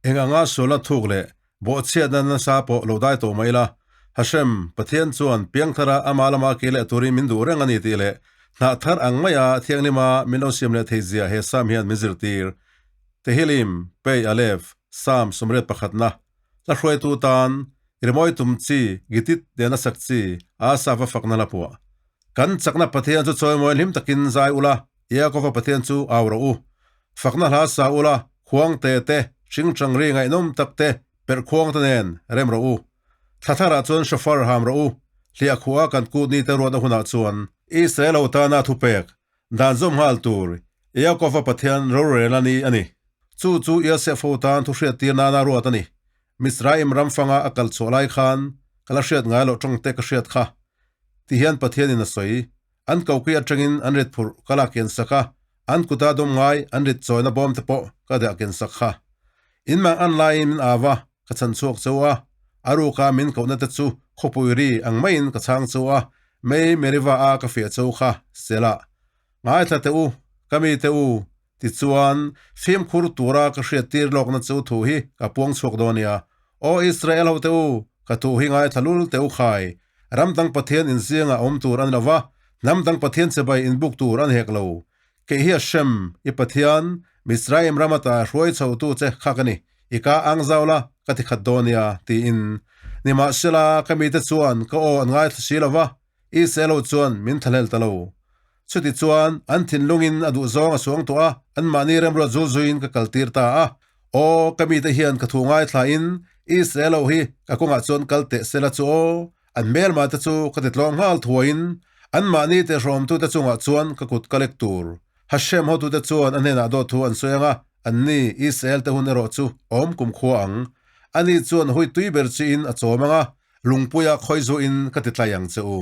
Eng anga sualna thuk leh bawhchhiatna nasa pawh lo dai tawh mai la, Hashem, Pathian chuan piangthara ama lama ke leh turin min duh reng a ni tih leh hnah thar ang maia thianghlima min lo siam leh theizia he Sam hian min zirtir. Tehillim, Pei Aleph, Sam 81na, Hla hruaitu tan rimawi tum chi, gitit nena sak chi, Asaph a fakna la puah. Kan chakna Pathian chu chawimawi hlim takin zai ula, Yaakova Pathian chu au rawh u. Fakna hla sa ula, khuang te te, hringchang ri ngaihnawm tak te, perh khuang te nen rem rawh u. Thla tharah chuan shofar ham rawh u, hliah khuh a kan kut ni te ruatna hunah chuan. Israel ho tana thupek, dan zawm nghal tur, Yaakova Pathian rorel a ni a ni. Chu chu Yosef ho tan thu hriattir nana ruat a ni. Mizraim ram fanga a kal chhuah lai khan ka la hriat ngai loh tawng te ka hriat kha. Ti hian Pathianin a sawi. An kokui atangin an rit phurh ka la ken sak a, an kuta dawm ngai an rit chawina bawm te pawh ka dah ken sak kha. In mang an laiin min au a, ka chhan chhuak cheu a, a ruka min kohna te chu khawpui ri ang maiin ka chhang cheu a, mei Meriva a ka fiah cheu kha, Selah. Ngaithla teh u, ka mi teh u, tichuan fimkhur tura ka hriattir lawkna chu thu hi ka puang chhuak dawn nia. Aw Israel ho teh u, ka thu hi ngaithla lul teh u khai, ram dang Pathian inzingah awm tur a ni lo va, hnam dang Pathian chibai inbuk tur a ni hek lo. Kei hi Hashem, i Pathian, Mizraim ram ata hruai chhotu che kha ka ni, i ka ang zau la, ka ti khat dawn nia, tiin. Nimahsela, ka mite chuan ka aw an ngaithla si lo va, Israel ho chuan min thlahlel ta lo. Chuti chuan an thinlungin a duh zawng a suang tawh a, anmahni remruat zul zuiin ka kaltir ta a. Aw, ka mite hian ka thu ngaithlain Israel ho hi ka kawngah chuan kal teh sela chu aw, an hmelma te chu ka ti tlawng nghal thuaiin anmahni tehhrawmtute chungah chuan ka kut ka lek tur. Hashem hotute chuan a hnenah dawt thu an sawi ang a, anni Israel te hun erawh chu awm kumkhua ang. Ani chuan hui tui ber chiin a chawm ang a, lungpuia khawi zuin ka ti tlai ang che u.